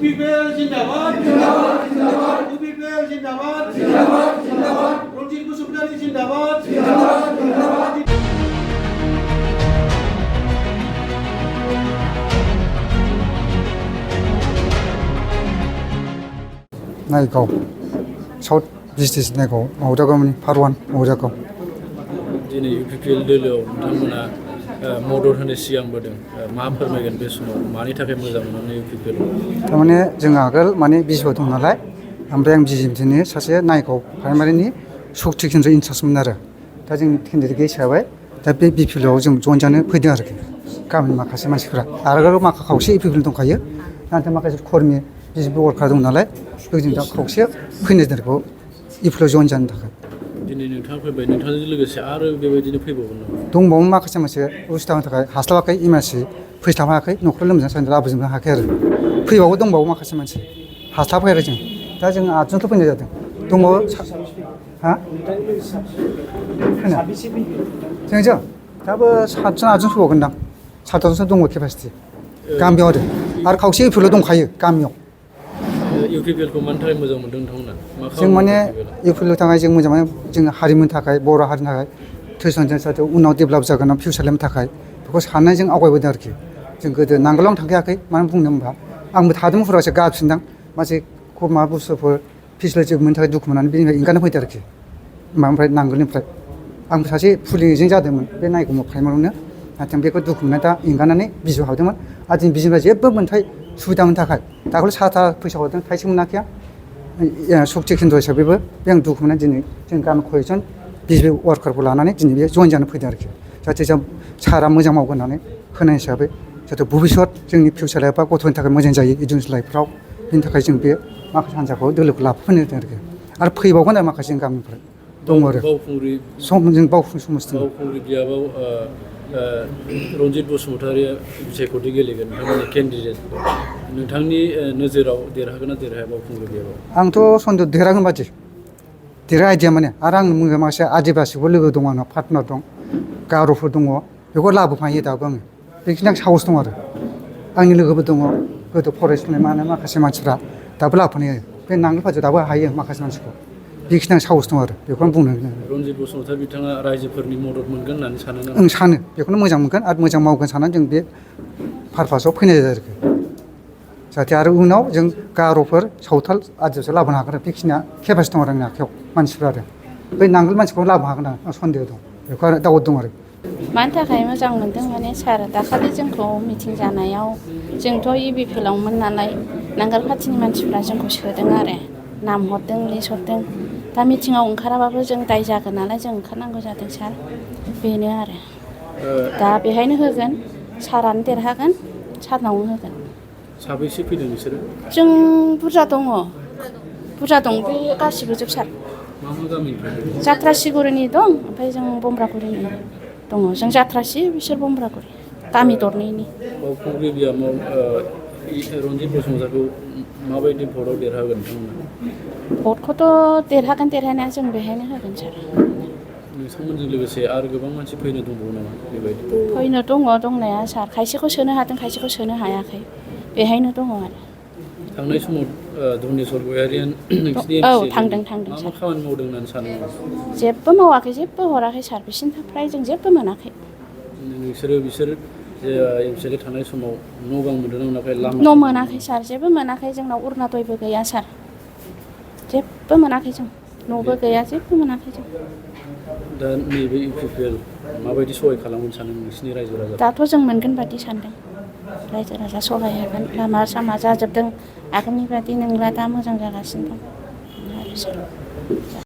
UPPL जिंदाबाद जिंदाबाद जिंदाबाद UPPL जिंदाबाद जिंदाबाद जिंदाबाद रंजित बसुमतारी जिंदाबाद जिंदाबाद जिंदाबाद नायगाव साउथ डिस्ट्रिक्ट नायगाव मावजागावनि फारवान मावजागाव दिनै UPPL दोलोआव नोंथांमोना मदद होनो सिगांबोदों मा फोरमायगोन बे समाव मानि थाखाय मोजां मोनो UPPL थारमाने जों आगोल माने बिजबो दं नालाय ओमफ्राय आं बिजिएमसिनि सासे नायगाव प्राइमारिनि सक्ति केन्द्र इनचार्जमोन आरो दा जों केन्डिडेट हिसाबै दा बे BPLआव जों जइन जानो फैदों आरोखि गामिनि माखासे मानसिफ्रा आरो माखासे खावसे UPPL दंखायो नाथाय माखासे कर्मि बिजिपि वर्कार दं नालाय जों दा खावसे फैनाय जादों UPPLआव जइन जानो थाखाय दिनै नोंथाङा फैबाय नोंथांजों लोगोसे आरो बेबायदिनो फैबावगोन नामा दंबावो माखासे उसुबिदानि थाखाय हास्लाबाखै इमारजेन्सि फैस्लाबनो हायाखै न'खर लोमजानाय सानदों लाबोजोबनो हायाखै आरो फैबावो दंबावो माखासे मानसि हास्लाबाखै आरो जों दा जों 8जनल' फैनाय जादों दंबावो हा जोंजों दाबो 7जन 8जन फैबावगोनदां 7जनसो दङ केपासिटि गामियाव आरो खावसे UPPL दंखायो गामियाव UPPL खौ मानि थाखाय मोजां मोनदों नोंथांमोना जों माने UPPL थाखाय जों मोजां मोनो जों हारिमुनि थाखाय बर' हारिनि थाखाय ट्रेडिसनेल उनाव डेभेलप जागोन फिउचारनि थाखाय बेखौ साननानै जों आवगायबोदों आरोखि जों गोदो नांगोलावनो थांखायाखै मानो बुंनो होनबा आंबो थादोंमोन फरायसा गारफिनदां माखासे माबा बुस्थुफोर फेसिलिटि मोननो थाखाय दुखु मोननानै बेनिफ्राय ओंखारनो फैदों आरोखि माबानिफ्राय नांगोलनिफ्राय आंबो सासे पुलिसजों जादोंमोन बे नायगाव प्राइमारियावनो नाथाय दा बेखौ दुखु मोननानै दा एंगारनानै बिजिआव हाबदोंमोन आरो दिनै बिजिनिफ्राय जेबो मोनथाय सुबिदा मोननो थाखाय दाखालि साथा फैसा हरदों थाइसे मोनाखै आं सक्ति केन्द्र हिसाबैबो बे आं दुखु मोननानै दिनै जों गामि कयजन बिजिपि वार्कारखौ लानानै दिनै बे जइन जानो फैदों आरोखि जाहाथे जों सारा मोजां मावगोन होननानै होनाय हिसाबै जाहाथे भबिष्यत जोंनि फिउचार लाइफआ गथ'नि थाखाय मोजां जायो इडुकेसन लाइफफ्राव बिनि थाखाय जों बे माखासे हान्जाखौ दोलोखौ लाफैनो होदों आरोखि आरो फैबावगोन आरो माखासे जों गामिनिफ्राय दङ आरो जों बावखुंग्रि समस्ति बावखुंग्रि बियाबाव रन्जित बसुमतारिया बिसायख'थि गेलेगोन नोंथांमोननि केन्डिडेट नोंथांनि नोजोराव देरहागोन ना देरहाया बावखुंग्रि बियाबाव आंथ' सन्देह देरहागोन बादि देरहा आइडिया माने आरो आं माखासे आदिबासिबो लोगो दं आंनाव पार्टनार दं गार'फोर दङ बेखौ लाबोफायो दाबो आङो बेखिनि आं साहस दं आरो आंनि लोगोबो दङ गोदो फरायसुनाय माखासे मानसिफ्रा दाबो लाबोफायो बे नांगोल फाजों दाबो हायो माखासे मानसिखौ बेखिनि आं साहस दं आरो बेखौ आं बुंनो रन्जित बसुमतारी बिथाङा रायजोफोरनि मदद मोनगोन होननानै सानो आं सानो बेखौनो मोजां मोनगोन आरो मोजां मावगोन साननानै जों बे पारपासाव फैनाय जायो आरोखि जाहाथे आरो उनाव जों गार'फोर सावथाल आदिबासि लाबोनो हागोन आरो बेखिनिया केपासिटि दं आरो आंनि आखायाव मानसिफ्रा आरो बै नांगोल मानसिखौ लाबोनो हागोन आं सन्देह दं बेखौ आरो दाउट दं आरो मानि थाखाय मोजां मोनदों माने सार दाखालि जोंखौ मिटिं जानायाव जोंथ' UPPLआवमोन नालाय नांगोल पार्टिनि मानसिफ्रा जोंखौ सोदों आरो नाम हरदों लिस्ट हरदों दा मिटिङाव ओंखाराबाबो जों दाय जागोन नालाय जों ओंखारनांगौ जादों सार बेनो आरो दा बेहायनो होगोन सारानो देरहागोन सारनावनो होगोन साबैसे फैदों नोंसोरो जों बुरजा दङ बे गासिबो जोब सार मा गामिनिफ्राय जाथ्रासिगुरिनि दं ओमफ्राय जों बमब्रागुरिनि दङ जों जाथ्रासि बिसोर बमब्रागुरि गामि दरनैनि बावखुंग्रि बियाबाव रन्जित बसुमतारिखौ माबायदि भटआव देरहागोन नोंथांमोना भटखौथ' देरहागोन देरहानाया जों बेहायनो होगोन सार नोंथांमोनजों लोगोसे आरो गोबां मानसि फैनो दंबावो नामा बेबायदि फैनो दङ दंनाया सार खायसेखौ सोनो हादों खायसेखौ सोनो हायाखै बेहायनो दङ आरो थांनाय समाव धनेस्वर गयारिया नोंसिनि औ थांदों मा खामानि मावदों होननानै सानो जेबो मावाखै जेबो हराखै सार बिसिनिफ्राय जों जेबो मोनाखै बिसोर एमसिएलए थानाय समाव न' बां मोनदों नाथाय लामा न' मोनाखै सार जेबो मोनाखै जोंनाव अरुणादयबो गैया सार जेबो मोनाखै जों न'बो गैया जेबो मोनाखै जों दा नैबे UPPL माबायदि सहाय खालामगोन सानो नोंसिनि रायजो राजा दाथ' जों मोनगोन बादि सानदों रायजो राजा सहाय होगोन लामा सामा जाजोबदों आगोलनि बादि नंला दा मोजां जागासिनो दं